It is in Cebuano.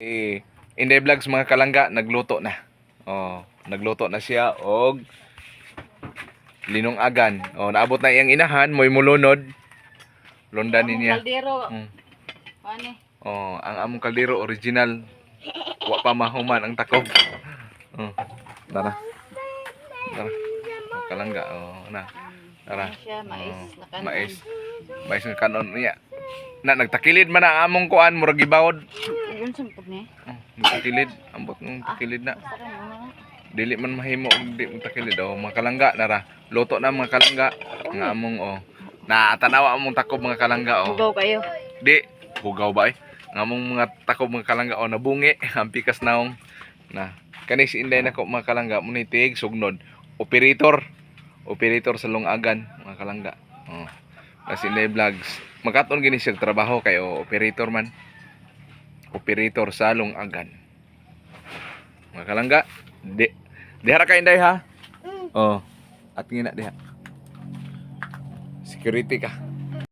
Si Inday Vlogs, mga kalangga, nagluto na. Oh, nagluto na siya og linung-agan. Oh, naabot na iyang inahan, mo'y mulunod. Lundan Among niya. kaldero. Ano? Oh, ang among kaldero original. Wa pa mahuman ang takob. Oh, tara. Tara. Oh, kalangga, oh, na. Tara. Ano siya, mais Oh, na kanon. Mais. Mais nga kanon niya. Na nagtakilid man ang among kuan, murag gibawod. Yun sampod ni. Oh, nagtakilid, ambot ng takilid na. Basta ka mo. Dili man mahimo og di mo takilid, oh, mga kalangga, nara. Luto na, mga kalangga, nga among, oh. Na tanawa among takob, mga kalangga, oh. Hugaw kayo. Di hugaw ba eh. Ang among mga takob, mga kalangga, oh, nabungi ang pikas naong na. Kani si Inday nako, mga kalangga, munitig sugnod. Operator. Operator sa Lungagan, mga kalangga. Oh. Na si Inday Vlogs. Makaton gini siya trabaho kay, oh, operator man. Operator sa Lungagan. Mga kalangga, di dihara ka, Inday, ha. Oh. At ngina diha. Security ka.